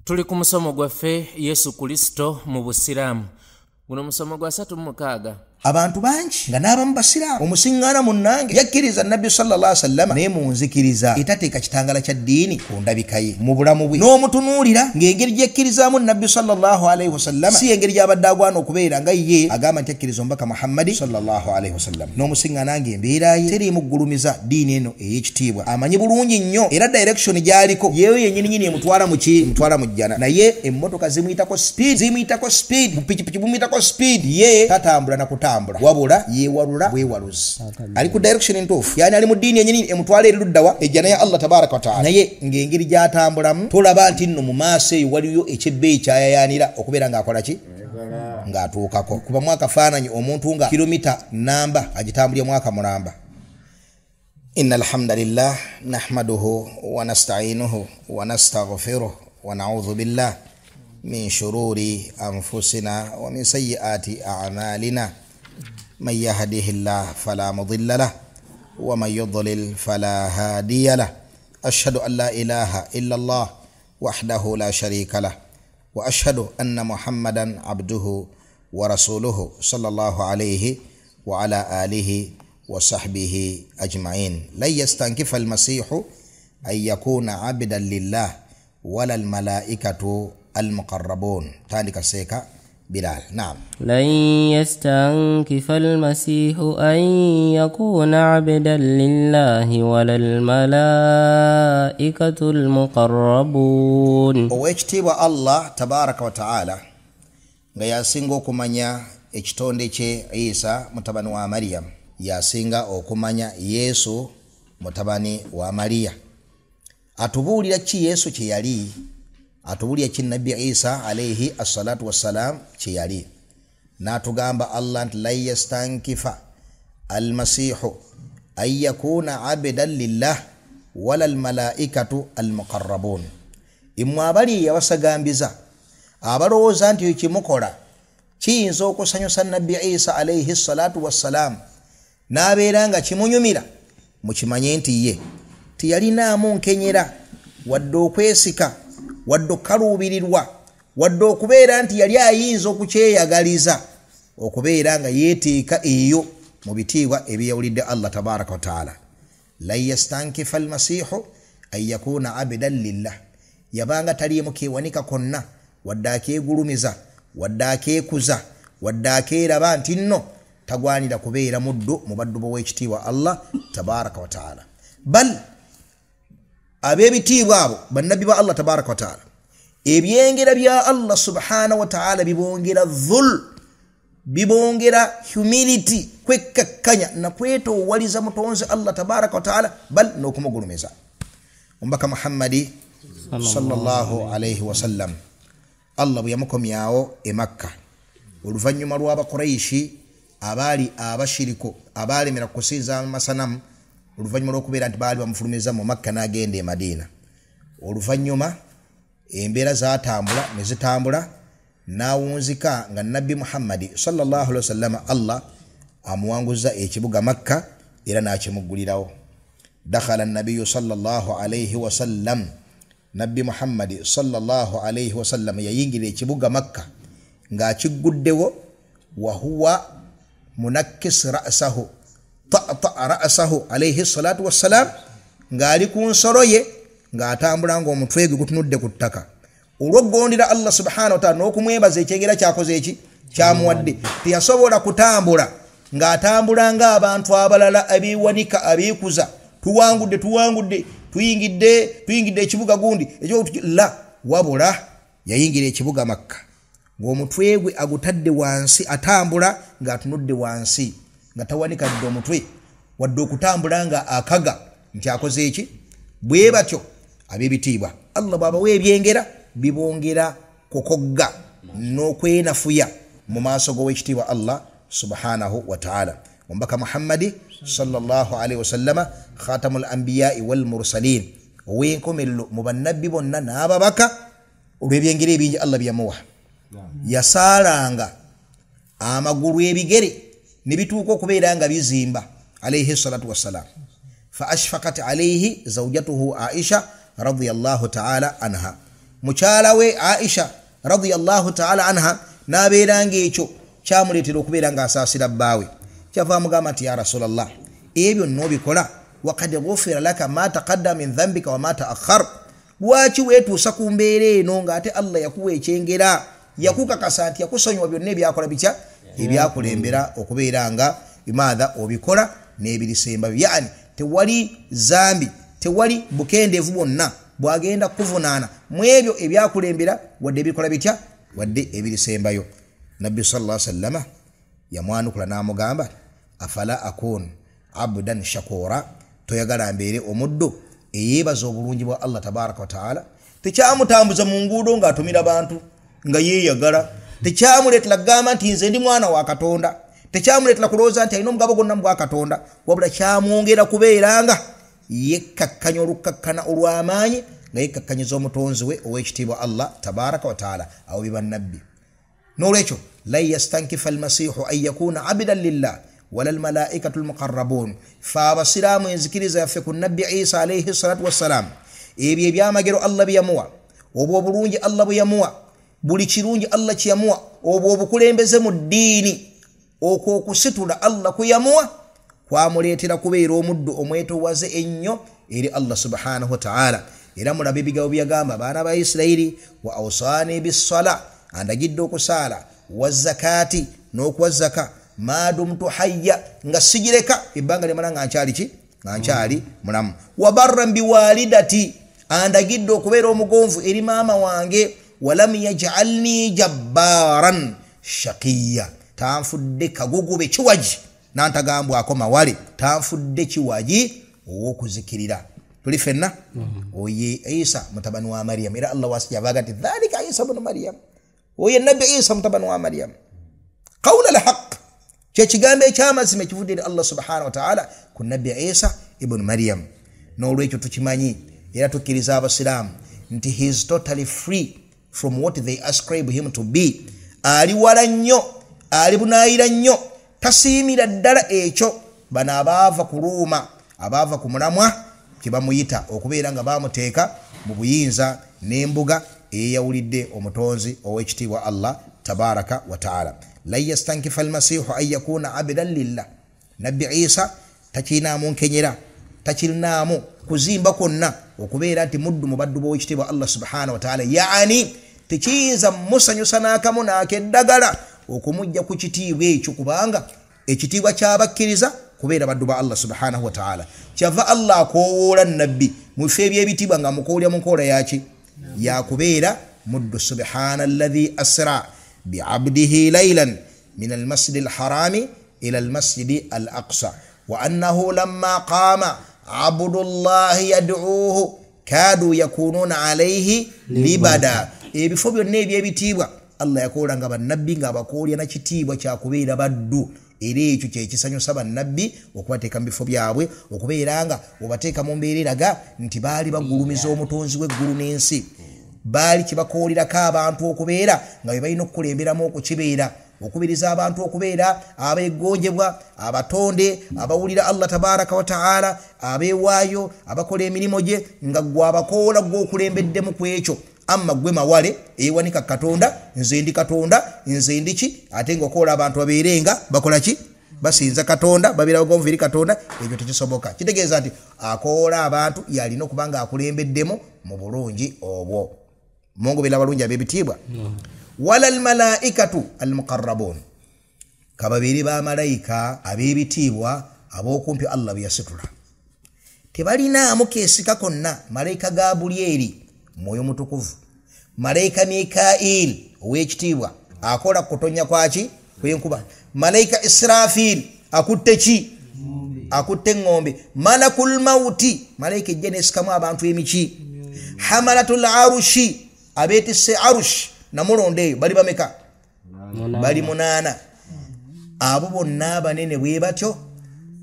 Tuli ku musomo gwaffe Yesu Kristo mu Busiraamu. Guno musomo gwa 36. Abantu bangi nga n'abamu basiraamu omusiŋŋaana munnange yakkiriza Nabbi sallallahu alaihi wasallam, naye munzikiriza etateeka kitangala kya ddiini ku ndabika ye mu bulamu bwe, n'omutunuulira ng'engeri gyekkirizaamu Nabbi sallallahu alaihi wasallam si engeri gy'abadde agwana okubeera nga ye agamba nti akkiriza omubaka Muhammadi sallallahu alaihi wasallam. N'omusiŋŋaana ng'embeera ye teriimu kugulumiza ddiini eno ey'ekitiibwa, amanyi bulungi nnyo era direction gy'aliko yeeyo yennyininyini emutwala mu ki, emutwala mu jjana, naye emmotoka zimuyitako speed, zimuyitako speed, bupikipiki bumuyitako speed, ye tatambula na kutambula wabula yewalula bwewaluzi. Ali ku direction entuufu, yani ali mu ddiini yennyini emutwala eri luddawa ejjana ya Allah tabaraka wa taala, naye ng'engeri gy'atambulamu tolaba nti nno mu maaso eyo waliyo ekyebbeeyi kyayayaanira okubeera ng'akola ki, ng'atuukako. Kubamu akafaananyi omuntu nga kilomita namba agitambulya mwaka mulamba. Inna alhamdulillah nahmaduhu wa nasta'inuhu wa nastaghfiruh wa na'udhu billah min shururi anfusina wa min sayyiati a'malina. من يهده الله فلا مضل له ومن يضلل فلا هادي له. أشهد أن لا إله إلا الله وحده لا شريك له وأشهد أن محمدا عبده ورسوله صلى الله عليه وعلى آله وصحبه أجمعين. لن يستنكف المسيح أن يكون عبدا لله ولا الملائكة المقربون. تاني سيكا بلال. نعم. لن يستنكف المسيح أن يكون عبدا لله ولا الملائكة المقربون. Owekitiibwa Allah tabaraka wa taala nga yasinga okumanya ekitonde kye Isa mutabani wa Mariam, yasinga okumanya Yesu mutabani wa Maria. Atubuulira ki Yesu kye yali, atubuulira ki Nabbi Isa alayhi assalatu wassalam kye yali. N'atugamba Allah nti lan yastankifa almasihu an yakuna abdan lillah wala almalaikatu almuqarrabun. Immwe abali yabasagambiza abalowooza nti ekimukola kiyinza okusanyusa Nabbi Isa alayhi salatu wassalam n'abeera nga kimunyumira, mukimanye nti ye teyalinaamu nkenyera wadde okwesika wadde okukaluubirirwa wadde okubeera nti yali ayinza okukyeyagaliza okubeera nga yeeteeka eyo mu bitiibwa ebyeyawulidde Allah tabaraka wa taala. Lan yastankifa almasihu an yakuna abdan lillah, yabanga taliimu keewanika konna wadde akeegulumiza wadde akeekuza wadde akeeraba nti nno tagwanira kubeera muddu mu baddu b'owekitiibwa Allah tabaraka wa taala. Bal ab'ebitiibwa abo bannabbi ba Allah tabaraka wa taala, ebyengera bya Allah subhanahu wa taala bibongera dhul, bibongera humility, kwekkakkanya na kwetoowaliza mutonzi Allah tabaraka wa taala, bal n'okumugulumiza. Omubaka Muhammadi sallallahu alaihi wasallam Allah bwe yamukomyawo e Makka oluvannyuma lw'Abakuraishi abaali abashiriko abaalemera kusinza amasanamu, oluvannyuma lw'okubeera nti baali bamufulumiza mu Makka n'agenda e Madiina. Oluvannyuma embeera zaatambula ne zitambula n'awunzika nga Nabbi Muhammadi sallallahu alaihi wasallam Allah amuwanguza ekibuga Makka era n'akimuggulirawo. Dakhala nabiyyu sallallahu alaihi wasallam, Nabbi Muhammadi sallallahu alaihi wasallam yayingira ekibuga Makka ng'akigguddewo, wa huwa munakkis ra'sahu ta'ta ra'sahu alayhi salatu wassalam, ng'ali ku nsolo ye ng'atambula ng'omutwe gwe gutunudde ku ttaka olw'okugondera Allah subhanahu wa ta'ala n'okumwebaza ekyengera kyakoze eki kyamuwadde. Teyasobola kutambula ng'atambula ng'abantu abalala abeewanika abeekuza, tuwangudde tuwangudde, tuyingidde tuyingidde ekibuga gundi la, wabula yayingira ekibuga Makka ng'omutwe gwe agutadde wansi, atambula ng'atunudde wansi nga tawanikadde omutwe wadde okutambula nga akaga nti akoze eki. Bwe batyo ab'ebitiibwa Allah bw'abawa ebyengera bibongera kukogga n'okwenafuya mu maaso g'owekitiibwa Allah subhanahu wa taala. Omubaka Muhammadi sallallahu alaihi wasallama khatamul anbiyai wal mursalin, ow'enkomerero mu bannabbi bonna n'ababaka, olw'ebyengera ebingi Allah bye yamuwa. Yasaalanga amagulu ebigere ne bituuka okubeera nga bizimba alayhi salatu wassalam. Fa ashfaqat alayhi zawjatuhu Aisha radiyallahu ta'ala anha, Mukyala we Aisha radiyallahu ta'ala anha n'abeera ng'ekyo kyamuleetera okubeera ng'asaasira bbaawe. Kyava amugamba nti ya Rasulallah, ebyo n'obikola, wakad ghufira laka ma taqaddama min dhambika wa ma ta'akhkhar, lwaki weetuusa ku mbeera eno ng'ate Allah yakuwa ekyengera, yakukakasa nti yakusonyiwa byonna ebyakola bitya, ebyakulembera okubeera nga imaadha obikola n'ebirisembayo. Yani tewali zambi, tewali bukendeevu bwonna bwagenda kuvunaana mu ebyo ebyakulembera wadde ebikola bitya, wadde ebirisembayo. Nabbi sallallahu alaihi wasallama yamwanukula n'amugamba, afala akun abdan shakura, toyagala mbeere omuddu eyeebaza obulungi bwa Allah tabaraka wataala. Tekyamutambuza mu nguudo ng'atumira bantu nga yeeyagala, tekyamuleetera kugamba nti nze ndi mwana wa Katonda, tekyamuleetera kulowooza nti alina omugabo gwonna mu bwa Katonda, wabula kyamwongera kubeera nga yekkakkanya olukkakkana olw'amaanyi nga yekkakkanyiza omutonzi we ow'ekitiibwa Allah tabaraka wataala. Awo biba nabbi. N'olwekyo lan yastankifa almasiihu an yakuna abdan lillah wala almalaikatu almuqarrabun. Fe abasiraamu enzikiriza yaffe ku nabbi Isa alaihi salatu wassalam, ebyo ebyamagero Allah bye yamuwa, obwo obulungi Allah bwe yamuwa, buli kirungi Allah kye yamuwa, obwo obukulembeze mu ddiini, okwo okusitula Allah kwe yamuwa kwamuleetera kubeera omuddu omwetowaze ennyo eri Allah subhanahu wataala. Era mulabe ebigambo byagamba abaana ba Isirayiri, wa awsaani bissala, andagidde okusaala, wa zakaati, n'okuwa zaka, madumtu hayya, nga sigireka ebbanga lyamala nga nkyali ki, nga nkyali mulamu. Wa barran biwalidati, andagidde okubeera omugonvu eri maama wange. Walam yajalni jabbaran shaqiya, tanfudde kagugube kiwaji nantagambwako mawale, tanfudde kiwaji ow'okuzikirira. Tuli ffenna oye Isa mutabani wa Mariam. Era Allah wasijavaga nti dhalika Isa bunu Mariam, oye nabbi Isa mutabani wa Mariam. Qawla alhaq, kyekigambo ekyamazima ekivudde eri Allah subhanahu wataala ku nabbi Isa ibunu Mariam. N'olwekyo tukimanyi era tukkiriza abasiraamu nti he is totally free from what they ascribe him to be. Ali wala nnyo, ali bunaayira nnyo, tasiimira ddala ekyo bano abaava ku Ruuma, abaava ku mulamwa kye bamuyita okubeera nga bamuteeka mu buyinza n'embuga eyeyawulidde omutonzi ow'ekitiibwa Allah tabaraka wataala. Lan yastankifa almasiihu an yakuna abdan lillah, nabbi Isa takirinaamu nkenyera, takirinaamu kuzimba kwonna okubeera nti muddu mu baddu b'owekitiibwa Allah subhanahu wataala. Yani tekiyinza musanyusa n'akamu n'akeddagala okumujja ku kitiibwa ekyo, kubanga ekitiibwa ky'abakkiriza kubeera baddu ba Allah subhanahu wataala. Kyava Allah akoowoola nabbi mu bifo eby'ebitiibwa nga mukoolya mu nkola yaki, yakubeera muddu. Subhana alladhi asra biabdihi laylan min almasjidi alharami ila almasjidi al aqsa wa annahu lamma qama abdullahi yad'uuhu kadu yakununa alayhi libada. Ebifo byonna eby'ebitiibwa Allah yakoola nga bannabbi ng'abakoolya na kitiibwa kyakubeera baddu. Era ekyo kyekisanyusa bannabbi okubateeka mu bifo byabwe, okubeera nga obateeka mu mbeera eraga nti baali bagulumiza omutonzi w'eggulu n'ensi, baali kibakoolirako abantu okubeera nga bye balina okukulemberamu okukibeera, okubiriza abantu okubeera abeegonjebwa, abatonde, abawulira Allah tabaraka wataala, abeewaayo, abakola emirimu gye, nga gwe abakoola gwe okulembeddemu ku ekyo. Amma gwe mawale eyewanika Katonda, nze ndi Katonda, nze ndi ki, ate ng'okoola abantu babeere nga bakola ki, basinza Katonda, babeera bagonvu eri Katonda, ekyo tekisoboka. Kitegeeza nti akoola abantu yalina okuba nga akulembeddemu mu bulungi obwo. Mungu beera balungi ab'ebitiibwa. Wala almalaikatu almuqarrabun, kababeere bamalayika ab'ebitiibwa ab'okumpi Allah be yasitula, tebalinaamu keesika konna. Malayika Gabulyeri mwoyo mutukuvu, malayika Mikail ow'ekitiibwa akola kutonya kwaki kwenkuba, malayika Israfil akutte ki, akutte eŋŋombe, malakul mauti malayika ejja nesikamu abantu emiki, hamalatul arushi abeetisse arush namulondo eyo bali bameka, bali 8. Abo bonna abanene bwe batyo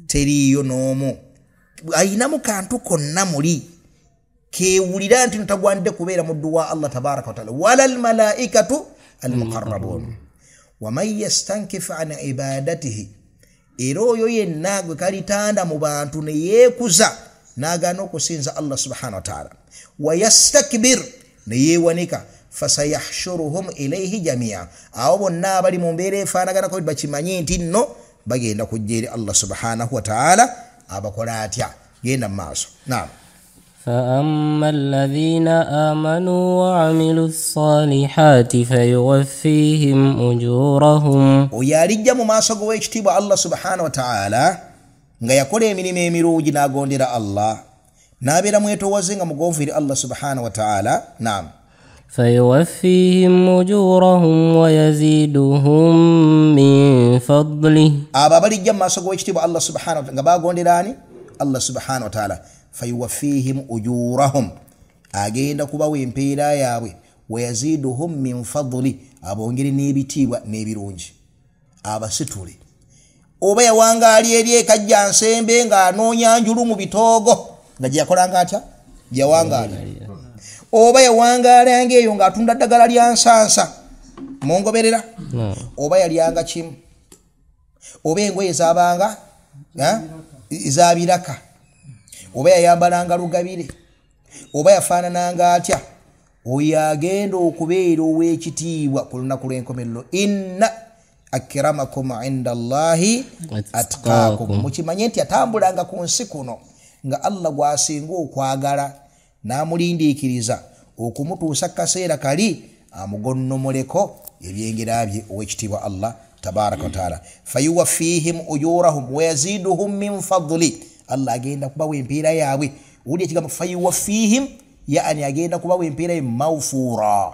teriiyo n'omu ayinamu kantu konna muli kewulira nti ntagwanidde kubeera muddu wa Allah tabaraka wataala. Wala almalaikatu almuqarrabun waman yastankif an ibadatihi, era oyo yenna gwe kalitanda mu bantu ne yeekuza n'agaana okusinza Allah subhanahu wataala, wayastakbir Neyeewanika fasayahshuruhum ilaihi jamia, abo bonna abali mu mbeera efaanaganako bakimanye nti nno bagenda kujja eri Allah subhanahu wa ta'ala abakola atya. Genda mu maaso. Naam. فأما الذين آمنوا وعملوا الصالحات فيوفيهم أجورهم. Oyo alijja mu maaso g'owekitiibwa Allah subhanahu wa ta'ala nga yakola emirimu emirungi n'agondera Allah n'abeera mwetowaze nga mugonvu eri Allah subhanahu wa ta'ala. Naam. فيوفيهم أجورهم ويزيدهم من فضله. Abo abalijja mu maaso g'owekitiibwa Allah subhanahu wa ta'ala nga bagondera ani? Allah subhanahu wa ta'ala. Fayuwaffihim ujurahum, agenda kubawa empeera yaabwe, wayaziduhum min fadli, abongere n'ebitiibwa n'ebirungi, abasitule. Oba yawangaali eri ekajja nsembe ng'anoonya njulu mu bitoogo nga gye yakolanga atya? Gye yawangaali. Oba yawangaalanga eyo ng'atunda ddagala lya nsansa, mungoberera? Oba yalyanga kimu, oba engoye zaabanga ezabiraka, oba yayambalanga lugabire, oba yafaanananga atya, oyo agenda okubeera ow'ekitiibwa ku lunaku lw'enkomerero. Inna akramakum inda Allahi atqaakum. Mukimanye nti yatambulanga ku nsi kuno nga Allah gw'asinga okwagala n'amulindiikiriza okumutuusa kaseera kali amugonnomoleko ebyengera bye ow'ekitiibwa Allah tabaraka wa taala. Fayuwaffihim ujurahum wayaziduhum min fadli, Allah agenda kubawa empeera yaabwe. Owulira ekigambo fayuwaffihim, yaani agenda kubawa empeera ye mawfuura,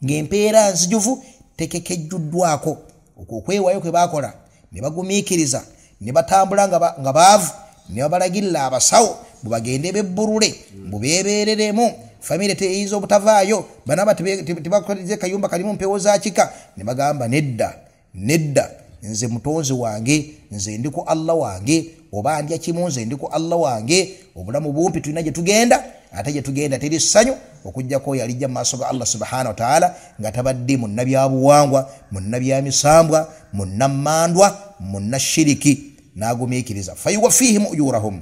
ng'empeera nzijuvu tekekejjuddwako. Okwo okwewaayo kwe baakola ne bagumiikiriza ne batambula nga baavu, ne babalagirira abasawo bwe bagende bebbulule mbu beebeereremu, famire teyinza obutavaayo, banaba tebakoleze kayumba kalimu mpewo za kika, ne bagamba nedda nedda, nze mutonzi wange, nze ndi ku Allah wange, oba ndya kimu nze ndi ku Allah wange, obulamu bumpi tulina gye tugenda, ate gye tugenda teri ssanyu okuggyako oyo alijja mu maaso ga Allah subhanahu wa ta'ala nga tabadde munnabyabuwangwa, munnabyamisambwa, munnammandwa, munnashiriki, n'agumiikiriza. Fayuwaffihim ujurahum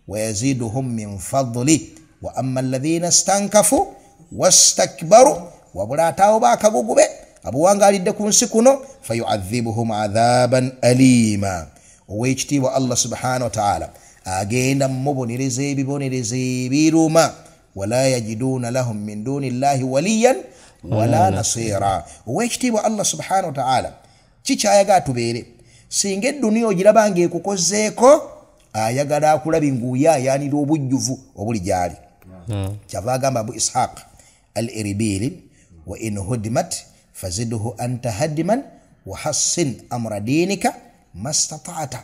wayaziduhum min fadli wa amma alladhina stankafu wastakbaru, wabula ate abo baakagugube abuwangaalidde ku nsi kuno, fayuadhibuhum adhaban alima. Ow'ekitiibwa Allah subhanahu wa ta'ala agenda mubonereza ebibonerezo ebiruma. Wala yajiduuna lahum min duni llahi waliyan wala nasira. Ow'ekitiibwa Allah subhanahu wa ta'ala kikyayagala tubeere, singa edduniya ogiraba ng'ekukozeeko, ayagala akulabi ng'uyaayaanira obujjuvu obuli gy'ali. Kyava agamba Abu Ishaq al-Iribili, wa in hudimat fazidhu anta hadiman wa hassin amra dinika mastata'ata.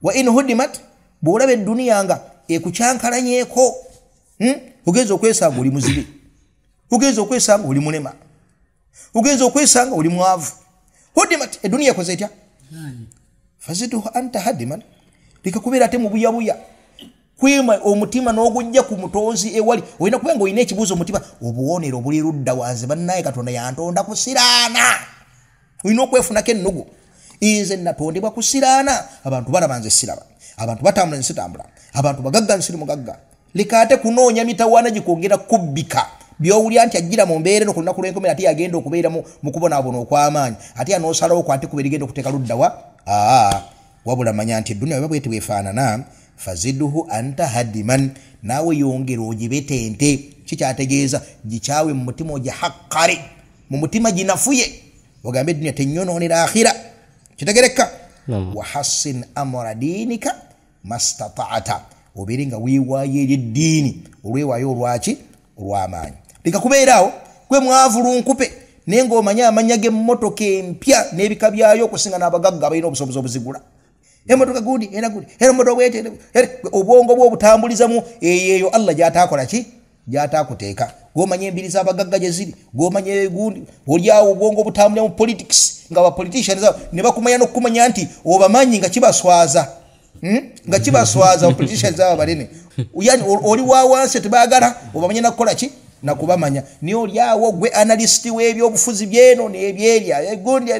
Wa in hudimat, bw'olaba edduniya nga ekukyankalanyeeko, ogenza okwesanga oli muzibe, ogenza okwesanga oli mulema, ogenza okwesanga oli mwavu. Hudimat, edduniya ekoze etya? Fazidhu anta hadiman, lekakubeera ate mu buyabuya, kwema omutima n'ogujja ku mutonzi ewali. Olina kuba nga olina ekibuuzo omutima, obuwonero obuli ludda wanze, bannaye Katonda yantonda kusiraana. Olina okwefunako ennugu, nze natondebwa kusiraana, abantu balaba nze siraba, abantu batambula nze sitambula, abantu bagagga nze siri mugagga. Leka ate kunoonya mitawaana gikwongera kubbika by'owulira nti ajjira mu mbeera eno ku lunaku lw'enkomerero, ate yagenda okubeera mu kubonaabona okw'amaanyi, ate anoosalawo ku ate kuba erigenda okuteeka ludda wa. Wabula manya nti edduniya bweba bweti bwefaanana, fazidhu anta hadiman, naawe yongera ogibetente. Kikyategeeza gikyawe mu mutima, ogihakkare mu mutima, ginafuye, ogambe edduniya tenyonoonera akhira. Kitegereka? Wahassin amra dinika mastata'ata, obeere nga weewaayo eri eddiini, olwewaayo olwaki? Olw'amaanyi. Leka kubeeraawo gwe mwavu lunkupe, naye ng'omanye amannya g'emmotoka empya n'ebika byayo okusinga n'abagagga abalina obusobozi obuzigula. Emmotoka gundi era gundi era emmotoka bwete, obwongo bwo obutambulizamu eyo Allah gy'ataakola ki? Gy'ataakuteeka. Gw'omanye embiri z'abagagga gye ziri, gw'omanye gundi, oli awo obwongo obutambulira mu politics nga ba politicians ne bakumanya n'okukumanya nti obamanyi nga kibaswaza. Nga kibaswaza politicians abo banene. Yani oli wa wansi tebaagala obamanya nakukola ki? Nakubamanya. Naye oli awo gwe analyst w'ebyobufuzi byeno n'ebyerya egundi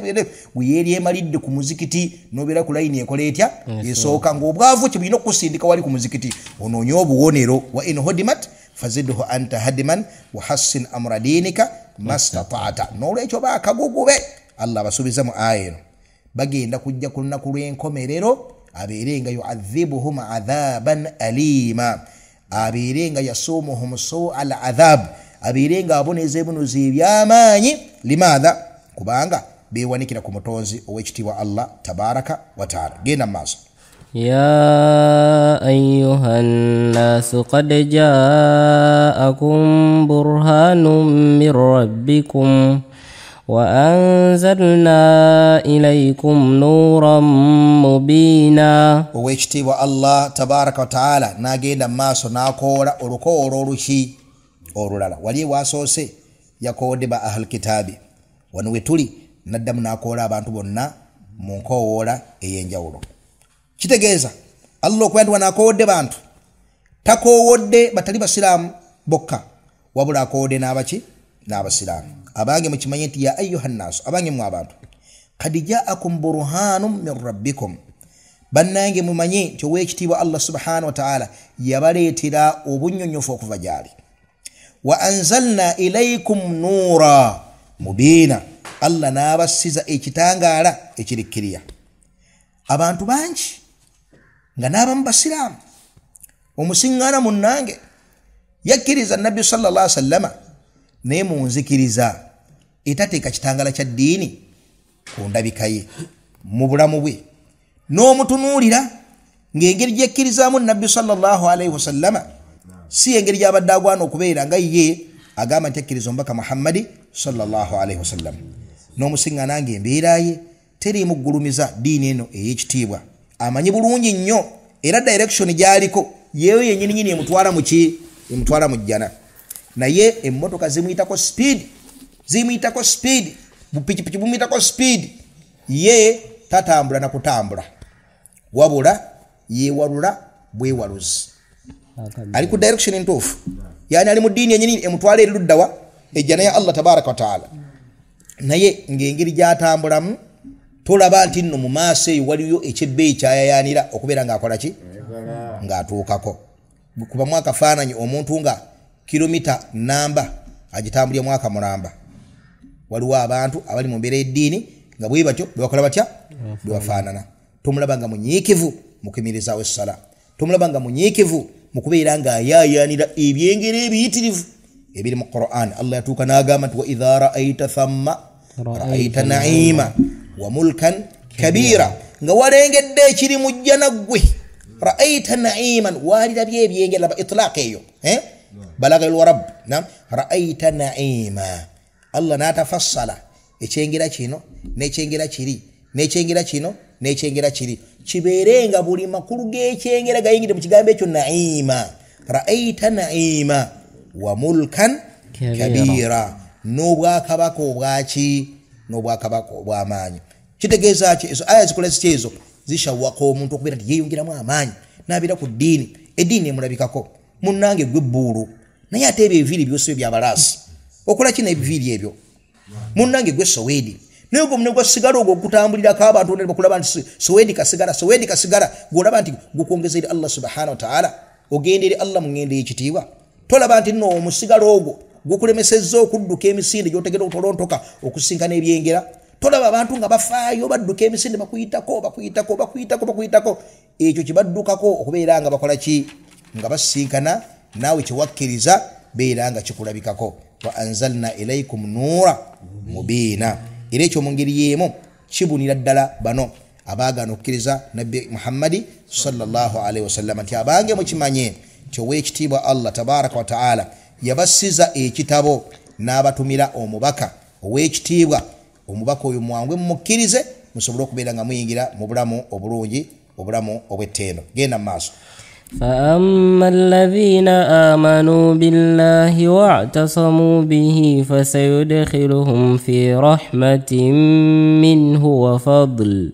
gwe yeemalidde ku muzikiti n'obeera ku layini ekola etya? Esooka ng'obwavu kye bulina okukusindika wali ku muzikiti onoonye obuwonero. Wa in hudimat Fazidhu anta hadiman wahassin amra dinika mastata'ta. N'olwekyo baakagugube Allah abasuubiza mu aya eno bagenda kujja ku lunaku lw'enkomerero abeere nga yuadhibuhum adhaban alima, abeere nga yasumuhum sua al adhab, abeere nga aboneza ebinuzi eby'amaanyi. Limaadha? Kubanga beewanikira ku mutonzi ow'ekitiibwa Allah tabaraka wa taala. Genda mu maaso. يا أيها الناس قد جاءكم برهان من ربكم وأنزلنا إليكم نورا مبينا. Ow'ekitiibwa Allah tabaraka wa taala n'agenda mu maaso n'akoola olukoola oluki olulala. Wali ewasoose yakoodde ba ahal kitaabi, wano we tuli n'addamu n'akoola abantu bonna mu nkoowoola ey'enjawulo. Kitegeeza Allah okuba nti wano akoowodde bantu, takoowodde batali basiraamu bokka, wabula akoowodde n'abaki n'abasiraamu. Abange mukimanye nti ya ayuha nnaasu, abange mmwe abantu, kad jaakum burhanum min rabbikum, bannange mumanye nti ow'ekitiibwa Allah subhanahu wa taala yabaleetera obunnyonnyofu okuva gy'ali. Wa anzalna ilaikum nuura mubiina, Allah n'abassiza ekitangaala ekirikkiriya. Abantu bangi nga n'abamu basiraamu, omusiŋŋaana munnange yakkiriza Nabbi sallallahu alaihi wasallama, naye munzikiriza etateeka kitangala kya ddiini ku ndabika ye mu bulamu bwe, n'omutunuulira ng'engeri gyekkirizaamu Nabbi sallallahu alaihi wasallama si engeri gy'abadde agwana okubeera nga ye agamba nti akkiriza omubaka Muhammadi sallallahu alaihi wasallam. N'omusiŋŋaana ng'embeera ye teriimu ggulumiza ddiini eno ey'ekitiibwa, amanyi bulungi nnyo era direction gy'aliko yeeyo yennyininyini emutwala mu ki? Emutwala mu jjana. Naye emmotoka zimuyitako speed, zimuyitako speed, bupikipiki bumuyitako speed, ye tatambula na kutambula, wabula yeewalula bwewaluzi. Ali ku direction entuufu, yani ali mu ddiini yennyini emutwala eri luddawa ejjana ya Allah tabaraka wa taala. Naye ng'engeri gy'atambulamu tolaba nti nno mu maaso eyo waliyo ekyebbeeyi kyayayaanira okubeera ng'akola ki? Ng'atuukako. Kubamu akafaananyi omuntu nga kilomita namba agitambulira mwaka mulamba. Waliwo abantu abali mu mbeera y'eddiini nga bwe batyo bwe bakola batya? Bwe bafaanana. Tomulaba nga munyiikivu mu kuyimirizaawo essala, tomulaba nga munyiikivu mu kubeera ng'ayaayaanira ebyengera ebiyitirivu ebiri mu Qur'an. Allah yatuuka n'agamba nti wa idha ra'aita thamma ra'aita na'ima wa mulkan kabira, nga walengedde ekiri mu jjana ggwe. Ra'aita na'iman, waalirabye ebyengera, laba itlaq eyo balaga lwarab na ra'aita na'ima. Allah n'atafassala ekyengera kino n'ekyengera kiri n'ekyengera kino n'ekyengera kiri, kibeere nga buli makulu g'ekyengera gayingidde mu kigambo ekyo na'ima. Ra'aita na'ima wa mulkan kabira, n'obwakabaka obwaki? N'obwakabaka obw'amaanyi. Kitegeeza ki? Ezo aya zikola zitya ezo? Zishawaka omuntu okubeera nti yeeyongeramu amaanyi n'abeera ku ddiini, eddiini emulabikako. Munnange gwe bbuulu, naye ate ebyo ebiviiri byose byabalaasi, okola ki n'ebiviiri ebyo? Munnange gwe soweedi, naye ogwo munne gwa sigala ogwo ogutambulirako abantu ne bakulaba nti soweedi kasigala, soweedi kasigala, gw'olaba nti gukwongeza eri Allah subhanahu wa taala, ogenda eri Allah mu ngendo ey'ekitiibwa. Tolaba nti nno omusigala ogwo gukulemesezza okudduka emisinde gy'otegera okutolontoka okusinkana ebyengera. Tolaba abantu nga bafaayo badduka emisinde, bakuyitako bakuyitako bakuyitako bakuyitako, ekyo kibaddukako okubeera nga bakola ki? Nga basinkana naawe kyewakkiriza beera nga kikulabikako. Wa anzalna ilaikum nuura mubiina. Era ekyo mu ngeri y'emu kibunira ddala bano abaagaana okukkiriza Nabbi Muhammadi sallallahu alaihi wasallam nti abange mukimanye nti ow'ekitiibwa Allah tabaraka wa taala yabassiza ekitabo n'abatumira omubaka ow'ekitiibwa. Omubaka oyo mwangu mumukkirize musobole okubeera nga muyingira mu bulamu obulungi, obulamu obw'ettendo. Genda mu maaso. فأما الذين آمنوا بالله واعتصموا به فسيدخلهم في رحمة منه وفضل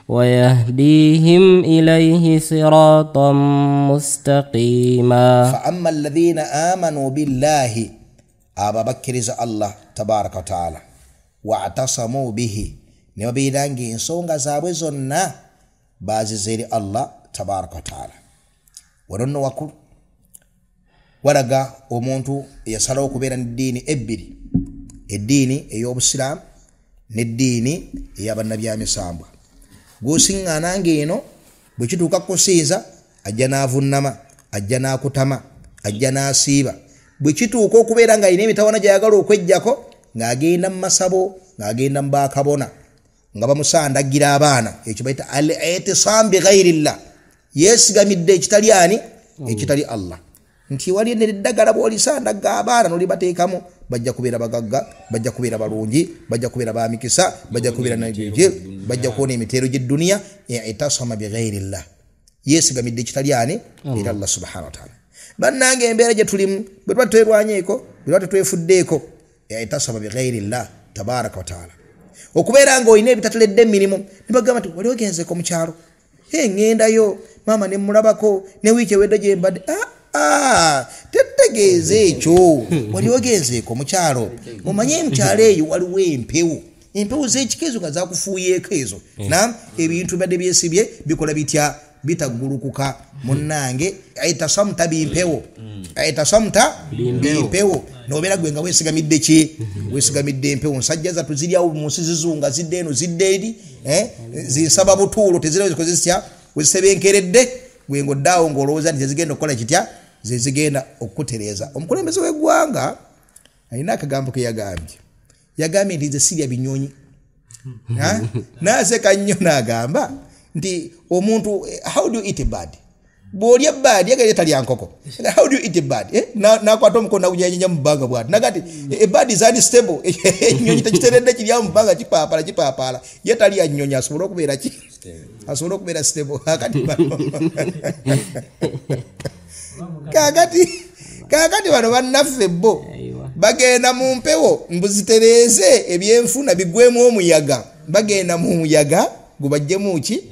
ويهديهم إليه صراطا مستقيما. فأما الذين آمنوا بالله، أبا بكرز الله تبارك وتعالى، واعتصموا به، nebabeera ensonga zaabwe zonna baziza eri Allah tabaraka wataala. Wano nno wakulu Walaga omuntu eyasalawo okubeera n'eddiini ebbiri, eddiini ey'obusiraamu n'eddiini ey'abannabyamisambwa. Gw'osiŋŋaana ng'eno bwe kituuka kusinza ajja n'avunnama, ajja n'akutama, ajja n'asiiba. Bwe kituuka okubeera ng'alina emitawana gy'ayagala okweggyako, ng'agenda mu masabo, ng'agenda mu baakabona, nga bamusandagira abaana. Ekyo bayita al-i'tisam bi ghayrillah, yeesigamidde ekitali ani? Ekitali Allah. Nti wali eddagala bw'olisandaga abaana n'olibateekamu, bajja kubeera bagagga, bajja kubeera balungi, bajja kubeera bamikisa, bajja kubeera nabije, bajja kuwona emiteero gy'edduniya. I'tasama bi ghayrillah, yeesigamidde ekitali ani? Era Allah subhanahu wa ta'ala. Bannange embeera gye tulimu bwe tuba tetwerwanyeeko, bwe tuba tetwefuddeeko, i'tasama bi ghayrillah tabaraka wa ta'ala. Okubeera ng'olina ebitatuledde emirimu, ne bagamba nti wali ogenzeeko mu kyalo, ŋŋendayo maama ne mmulabako ne wiiki ewedde gye mbadde. Tetegeeza ekyo. Wali ogenzeeko mu kyalo, omanye mu kyalo eyo waliwo empewo, empewo z'ekika ezo nga zakufuuyeeko ezo, na ebintu bibadde byesibye bikola bitya? Bitaggulukuka. Munnange itasamta bimpewo, itasamta bimpewo, nobeera gwe nga weesigamidde ki? Weesigamidde empewo. Nsajja zattu ziryawo mu nsi zizunga, zidde eno zidde eri, zinsaba butuulo, tezirawo zikozesya, wezisebenkeredde gwe ng'oddaawo ng'olowooza nti zezigenda okukola kitya, zezigenda okukutereeza. Omukulembeze w'eggwanga alina akagambo ke yagambye, yagambye nti nze sirya binyonyi. N'aseka nnyo n'agamba nti omuntu, how do you eat a bird? Bw'olya bird, yagala talya nkoko. How do you eat a bird? N'akwata omukono n'agunyeenya mu bbanga bw'ati. N'agamba nti a bird is unstable. Ekinyonyi tekiteredde, kirya mu bbanga, kipaapaala kipaapaala. Ye talya nnyonyi asobole okubeera ki? Asobole okubeera stable. Kaakati bano bannaffe bo bagenda mu mpewo mbuzitereeze ebyenfuna bigwemu omuyaga. Bagenda mu muyaga gubajjemu ki?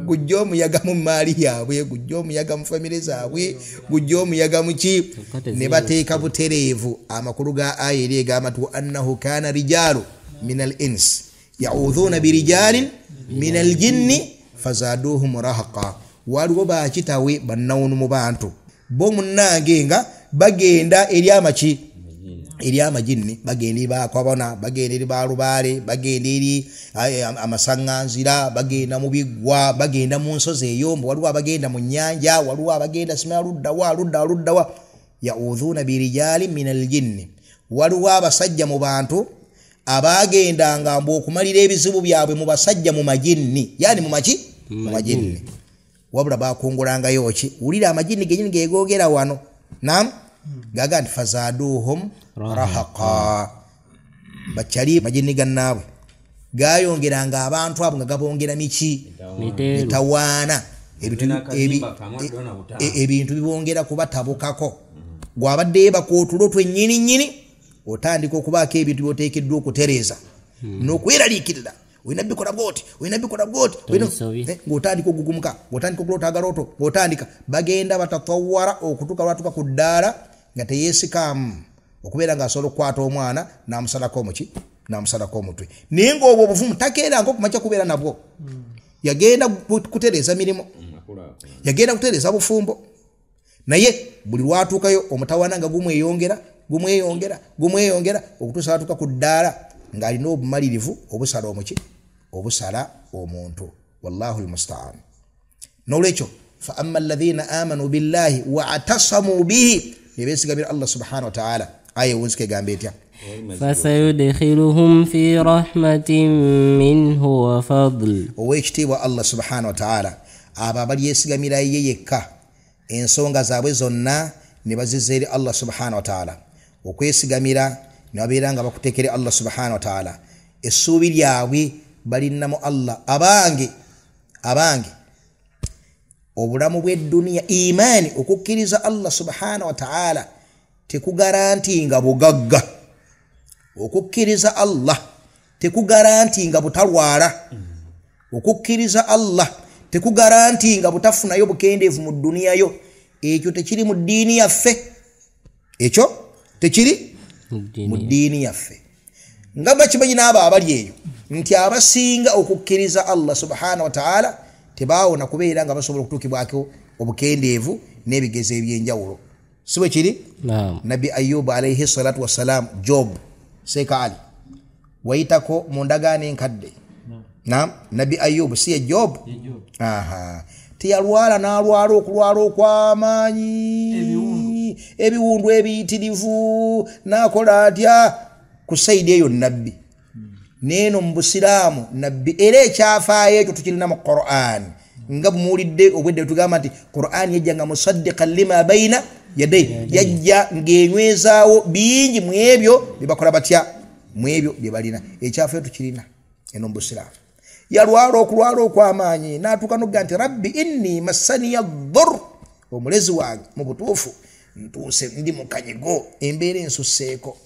Gujja omuyaga mu maali yaabwe, gujja omuyaga mu famire zaabwe, gujja omuyaga mu ki? Ne bateeka butereevu amakulu ga aya eri egamba nti wa annahu kana rijaalu min al ins yaudhuuna birijalin min al jinni fazaduhum rahaqa. Waliwo bakitawe bannawunu mu bantu bo munnange nga bagenda eri amaki? Eri amajinni, bagenda eri bakabona, bagenda eri balubaale, bagenda eri amasaŋŋanzira, bagenda mu biggwa, bagenda mu nsozi eyombo, waliwo abagenda mu nnyanja, waliwo abagenda simala luddawa luddawa luddawa. Yaudhuuna birijali min aljinni, waliwo abasajja mu bantu abagendanga mbu okumalira ebizibu byabwe mu basajja mu majinni, yani mu maki? Mu majinni. Wabula bakungulangayo ki? Wulira amajinni genyini gegoogera wano. Naam, gaga nti fazaduhum rahaqa, bakyali majinni gannaabwe gayongeranga abantu abo nga gabongera miki? Mitawaana. Ebintu bibongera kubatabukako. Gwabadde yeebaka otulo twennyini nnyini, otandika okubaako ebintu by'oteekeddwa okutereeza n'okweraliikirira. Olina bikola bw'oti, olina bikola bw'oti, ng'otandika okugugumuka, ng'otandika okuloota agalooto, ng'otandika bagenda batatawara okutuuka lwatuuka ku ddaala nga teyeesikaamu okubeera ng'asobola okukwata omwana n'amusalako omuki? N'amusalako omutwe. Naye ng'obwo obuvumu takeeranga okumakya kubeera nabwo. Yagenda kutereeza mirimu, yagenda kutereeza bufumbo, naye buli lwatuukayo omutawaana nga gumweyongera gumweyongera gumweyongera okutuusa lwatuuka ku ddaala ng'alina obumalirivu obusala omuki? Obusala omuntu. Wallahu almustaan. N'olwekyo fa amma alladhina amanu billahi wa'tasamu bihi, ne beesigamira Allah subhanahu wa ta'ala. Aya ewunzika egamba etya? Fasayudkhiluhum fi rahmatin minhu wa fadl. Owekitiibwa Allah subhanahu wa ta'ala, abo abalyesigamira ye yekka ensonga zaabwe zonna ne bazizza eri Allah subhanahu wa ta'ala. Okwesigamira ne babeera nga bakuteekere Allah subhanahu wa ta'ala, essuubi lyabwe balinamu Allah. Abange abange, obulamu bw'edduniya, imaani, okukkiriza Allah subhanahu wa ta'ala tekugarantinga bugagga. Okukkiriza Allah tekugarantinga butalwala. Okukkiriza Allah tekugarantinga butafunayo bukendeevu mu dduniya yo. Ekyo tekiri mu ddiini yaffe, ekyo tekiri mu ddiini yaffe. Nga bakimanyi n'abo abali eyo nti abasinga okukkiriza Allah subhanahu wa ta'ala tebaawona kubeera nga basobola okutuukibwako obukendeevu n'ebigezo ebyenjawulo. Si bwe kiri? Nabbi Ayubu alaihi salatu wassalam, Job Seeka Ali wayitako mu ndagaano enkadde. Naam, Nabbi Ayubu si ye Job? Aha, teyalwala n'alwala okulwala okw'amaanyi, ebiwundu ebiyitirivu, n'akola atya ku sayidi eyo nabbi. Neeno mu busiraamu nabbi era ekyafaayo ekyo tukirina mu Qur'an, nga bumuwulidde obwedde tugamba nti Qur'an yajja nga musaddiqan lima baina yadai, yajja ng'enywezaawo bingi mu ebyo bye bakola batya, mu ebyo bye balina. Ekyafaayo tukirina eno mu busiraamu. Yalwala okulwala okw'amaanyi n'atuuka n'okugamba nti rabbi inni massaniya dhur, omulezi wange mu butuufu ntuuse ndi mu kanyigo, embeera ensusseeko.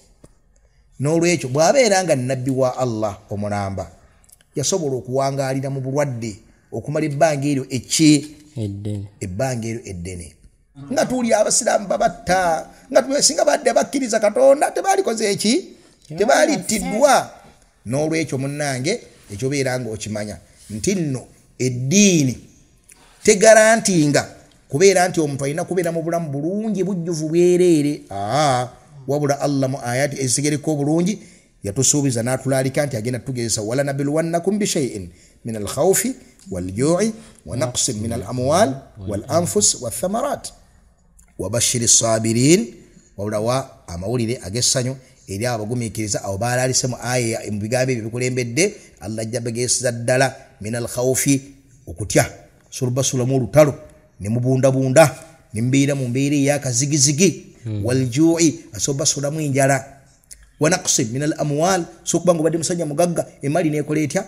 N'olwekyo bw'abeera nga nabbi wa Allah omulamba yasobola okuwangaalira mu bulwadde okumala ebbanga eryo ebbanga eryo eddene, nga tuwulira abasiraamu babatta, nga singa badde bakkiriza Katonda tebaalikoze eki, tebaalittiddwa. N'olwekyo munnange ekyobeera nga okimanya nti nno eddiini tegarantinga kubeera nti omuntu alina kubeera mu bulamu bulungi bujjuvu bwereere. Wabula Allah mu ayati ezigereko obulungi yatusuubiza n'atulaalika nti agenda tugezesa, wala nabluwannakum bishaiin min alkhawfi waljui wa naqsin min alamwal wal anfus wathamarat wabashiri sabirin. Wabula wa amawulire ag'essanyu eri abagumiikiriza abo baalaalise mu aya mu bigambo ebyo bikulembedde. Allah ajja bagezesa ddala min alkhawfi, okutya, solubasulamu olutalo ne mubundabunda ne mubeera mu mbeera ey'akazigizigi, waljui, asobasulamu enjala, wa naqsin min al amwal, so kubanga obadde musajja mugagga emali neekola etya,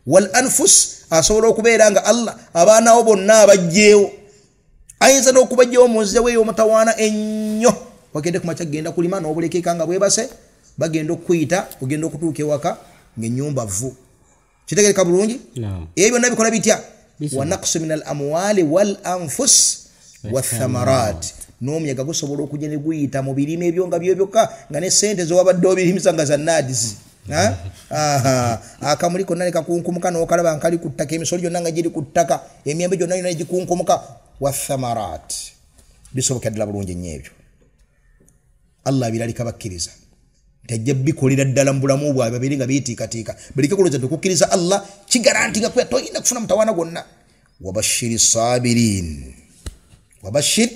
wal anfus, asobola okubeera nga Allah abaana bo bonna abajjeewo, ayinza n'okubajjawo mu nzijawo ey'omutawaana ennyo. Wagende ku makya genda kulima n'obulekeka nga bwebase, bagenda okukuyita ogenda okutuuka ewaka ng'ennyumba vvu. Kitegereka bulungi? Ebyo byonna bikola bitya? Wa naqsin min al amwali wal anfus wathamarat. N'omuyaga gusobola okujja ne guyita mu birime ebyo nga byo byokka, nga ne ssente z'owabadde obirimisa nga za naadisi. Akamuli konna ne kakunkumuka n'okalaba nkali ku ttaka, emisolo gyonna nga giri ku ttaka, emyembe gyonna yonna gikunkumukka. Wathamarat, bisoboka ddala bulungi nnyo ebyo. Allah abiralika bakkiriza nti ajja bikolera ddala mu bulamu bwabwe babeere nga beetiikateeka, baleke kulowooza nti okukkiriza Allah kigarantinga kuba toyina kufuna mutawaana gwonna. Wabashiri sabirin, wabashir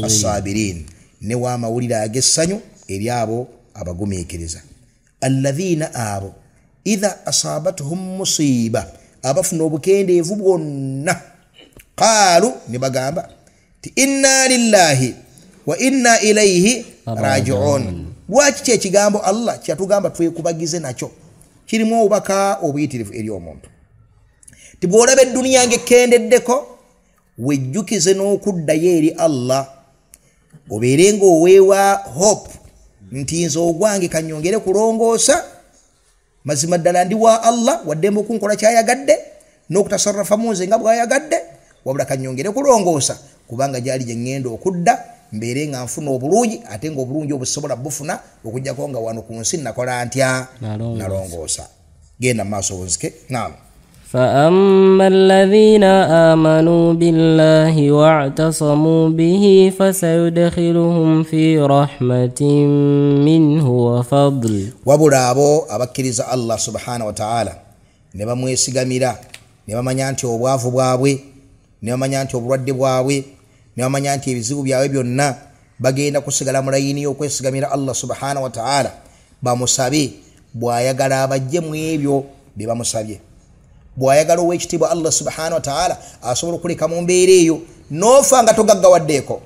asabirin, ne wa amawulire ag'essanyu eri abo abagumiikiriza. Alladhina, abo idha asabatuhum musiba, abafuna obukendeevu bwonna, qaalu, ne bagamba ti inna lillahi wa inna ilaihi rajiun. Lwaki kye ekigambo Allah kyatugamba twekubagize nakyo kirimu obubaka obuyitirivu eri omuntu, ti bw'olaba edduniya ng'ekendeddeko wejjukize n'okuddayo eri Allah, obeere ng'oweewa hope nti nze ogwange kanyongere kulongoosa, mazima ddala ndi wa Allah, waddembe okunkola kyayagadde n'okutasarrafa mu nze nga bw'ayagadde, wabula kanyongere kulongoosa kubanga gyali gye ŋŋenda okudda mbeere nga nfuna obulungi, ate ng'obulungi obusobola bufuna okuggyako nga wano ku nsi nakola ntya, nalongoosa. Genda mu maaso onzike. Naam. فأما الذين آمنوا بالله واعتصموا به فسيدخلهم في رحمة منه وفضل. Wabula abo abakkiriza Allah subhanahu wa ta'ala ne bamwesigamira, ne bamanya nti obwavu bwabwe, ne bamanya nti obulwadde bwabwe, ne bamanya nti ebizibu byabwe byonna bagenda kusigala mu layini y'okwesigamira Allah subhanahu wa ta'ala, bamusabe bw'ayagala abajje mu ebyo bye bamusabye. Bw'ayagala ow'ekitiibwa Allah subhanahu wa ta'ala asobola okuleka mu mbeera eyo n'ofa nga togaggawaddeeko,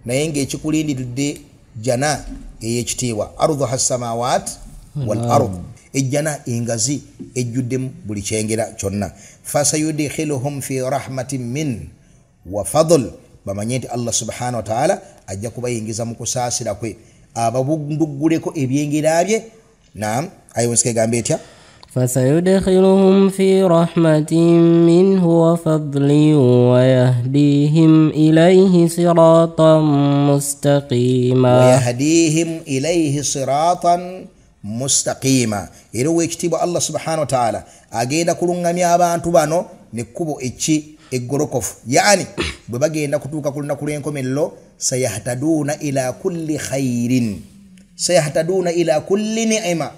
naye ng'ekikulindiridde jjana ey'ekitiibwa, arduha samawat wal ard, ejjana engazi ejjuddemu buli kyengera kyonna. Fasayudkhiluhum fi rahmatin min wa fadl, bamanye nti Allah subhanahu wa ta'ala ajja kubayingiza mu kusaasira kwe, ababundugguleko ebyengera bye. Naam, ayo nsike gambe etya? فسيدخلهم في رحمة منه وفضل ويهديهم إليه صراطا مستقيما. ويهديهم إليه صراطا مستقيما. Era ow'ekitiibwa Allah subhanahu wa ta'ala agenda kulungamya abantu bano nekkubo eki Eggolokofu, yaani bwe bagenda kutuuka ku lunaku lw'enkomerero, sayahtaduna ila kulli khairin, sayahtaduna ila kulli ni'ima,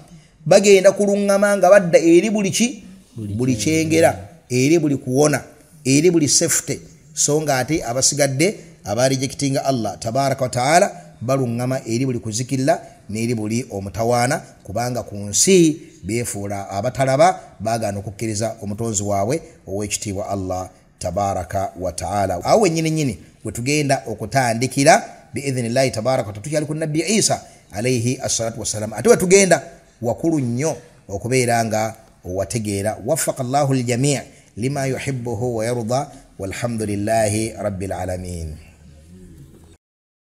bagenda kuluŋŋama nga badda eri buli ki, buli kyengera, eri buli kuwona, eri buli safety. So nga ate abasigadde abarejectinga Allah tabaraka wa taala baluŋŋama eri buli kuzikirira n'eri buli omutawaana, kubanga ku nsi beefuula abatalaba, baagaana okukkiriza omutonzi waabwe ow'ekitiibwa Allah tabaraka wa taala. Awo wennyini nnyini we tugenda okutandikira biidhinillahi tabaraka wataala, tukyali ku Nabbi Isa alaihi assalatu wassalam, ate we tugenda wakulu nnyo okubeera nga owategeera. Waffaka llahu ljamii lima yuhibbuhu wa yarda, walhamdulillahi rabbil alamin.